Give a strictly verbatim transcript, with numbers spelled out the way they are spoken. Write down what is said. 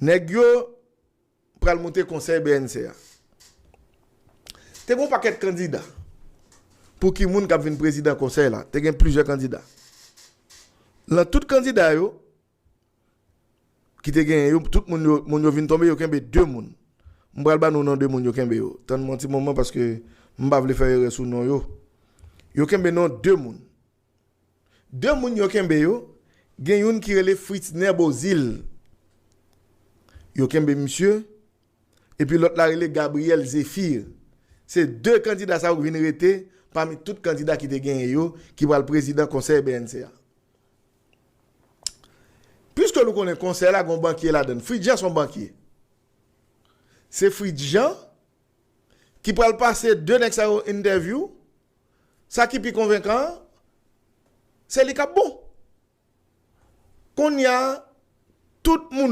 Nèg yo pral monte konsèy B N C a. Te gen yon pakèt kandida pou ki moun k ap vin prezidan konsèy la. Te gen plizyè kandida. Nan tout kandida yo, ki te genyen yo, tout moun yo, moun yo vin tonbe, yo kenbe de moun. M pral ba nou non de moun yo kenbe yo. Tann mwen yon ti moman paske m pa vle fè erè sou non yo. Yo kenbe non de moun. De moun yo kenbe yo, gen youn ki rele Fritznè Beauzile. Yo kenbe misye, epi lòt la rele Gabriel Zéphir. Se de kandida sa yo ki vin rete pami tout kandida ki te genyen yo, ki pral prezidan konsèy B N C a. Piske nou konnen konsèy la gon bankye ladann. Fritz Jean se yon bankye. Se Fritz Jean ki pral pase de nèg sa yo entèvyou. Sa ki pi konvenkan an, se li k ap bon. Kounye a, tout moun